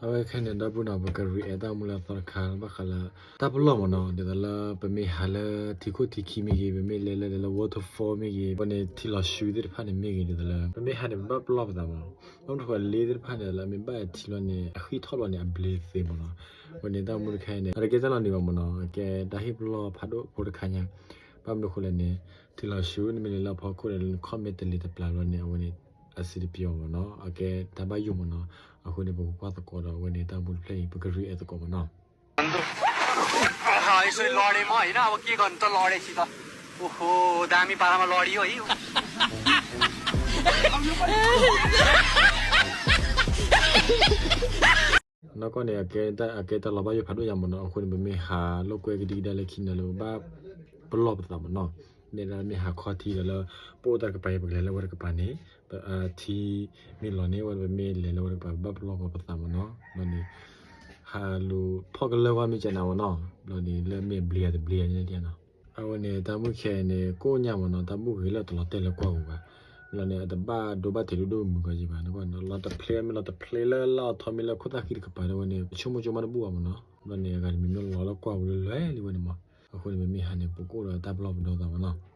အဝဲခဲန့ၣ် ဒီပုၢ်နီၤ ပက react တၢ်မူလၢအသီတခါ ဘၣ်ဃးလၢ တၢ်ပလီၢ်မ့ၢ်နီၤ, ဒ်သိးလၢပမ့ၢ်ဟးလၢထံခိၣ်ထံခံမ့ၢ်ဂ့ၤ, ပမ့ၢ်လဲၤလၢလဲၤလၢ waterfall မ့ၢ်ဂ့ၤ, အဝဲန့ၣ် ထံလီၤဆှုသ့ၣ်တဖၣ်န့ၣ်မ့ၢ်ဂ့ၤ ဒ်သိးလၢ ပမ့ၢ်ဟးန့ၣ် ပဘၣ်ပလီၢ်ပသးမ့ၢ်နီၤ, ဘၣ်မနုၤဃိလၢလ့သ့ၣ်တဖၣ်န့ၣ် လၢအမ့ၢ်ဘၣ်ထံလီၤန့ၣ် အဃံထီၣ်လီၤန့ၣ် အဘျ့သ့မ့ၢ်နီၤ, အဝဲန့ၣ် တၢ်မူတခါအံၤန့ၣ် အတကဲတၢ်လီၤနံၤဘၣ်မ့ၢ်နီၤ, အကဲတၢ်ဟ့ၣ်ပလီၢ်ဖးဒိၣ်ဖိတခါညါ, ဘၣ်မနုၤဃိလဲၣ်န့ၣ် ထံလီၤဆှုနမ့ၢ်လဲၤလၢအဖီခိၣ်န့ၣ် နခီၣ်မဲာ်တလံၤတပျၢ်လီၤန့ၣ် အဝဲန့ၣ် အဆံးတပျီၤမ့ၢ်နီၤ, အကဲတၢ်ဘၣ်ယိၣ်မ့ၢ်နီၤ, အဃိန့ၣ် ပကကွၢ်သကိးဒီးအဝဲန့ၣ် တၢ်မူတဖျၢၣ်အံၤ ပက react သကိးမ့ၢ်နီၤ. လီၤဒံးမ့ၢ်အံၤနီၤ, အဝဲက့ၤကီးတလီၤဒံးဆံးတီၤ, အိၣ်ဟိ, တၢ်မ့ၢ်ပာ်လၢမၤလီၤဒံးအံၤ, နီၢ်ကီၢ်န့ၣ် အကဲတၢ်လီၤဘၣ်ယိၣ်ဖးဒိၣ်ညါမ့ၢ်နီၤ, အဃိန့ၣ် ပမ့ၢ်ဟးလိာ်ကွဲကဒံကဒါလၢခံန့ၣ်လၢ ပဘၣ်ပလီၢ်ပသးမ့ၢ်နီၤ, မ့ၢ်ဒၣ်မ့ၢ်ဟးခီထံဒီးလၢ ပအိၣ်တၢ်တကပၤအံၤ ပကလဲၤလၢဝဲတကပၤန့ၣ်, ထံမ့ၢ်လီၤန့ၣ် ဝဲပမ့ၢ်လဲၤလၢဝဲတကပၤ ပဘၣ်ပလီၢ်ကီးပသးမ့ၢ်နီၤ, ဘျီန့ၣ် ဟးလူၤဖီၣ်ကလၢၢ်ကွၢ်မ့ၢ်ကနၣ်မ့ၢ်နီၤ, ဘျီန့ၣ် လၢမ့ၢ်ဘျ့တဘျ့ညါန့ၣ်နီၤ, အဝဲန့ၣ် တၢ်မုၣ်ခဲအံၤန့ၣ် ကိၣ်ညါမ့ၢ်နီၤ, တၢ်ဘူၣ်ဂ့ၤလၢတလီၤတဲာ်လၢကွၢ်ပူၤဘၣ်, ဘျီန့ၣ် အတဘၣ်ဒိဘၣ်ထံးဒိၣ်ဒိၣ်မုၢ်ဂီၤက့ၤဘၣ်, လီၤတဖျဲမ့ၢ်လီၤတဖျဲလၢလၢအီၤထီမ့ၢ်လၢခိၣ်သၣ်ဃံတကပၤဒီးဝဲန့ၣ် ပဆိကမိၣ်ကၠိမးတဘူၣ်ဘၣ်မ့ၢ်နီၤ, ဘျီန့ၣ် အဂၤတမံၤမ့ၢ်လီၤလၢကွၢ်ပူၤလၢလွဲၢ်လံဝဲန့ၣ်မ့ၢ်, အဃိန့ၣ် ပမ့ၢ်ဟးန့ၣ် ပကအိၣ်ဒီးတၢ်ပလီၢ်ပဒီသးမ့ၢ်နီၤ.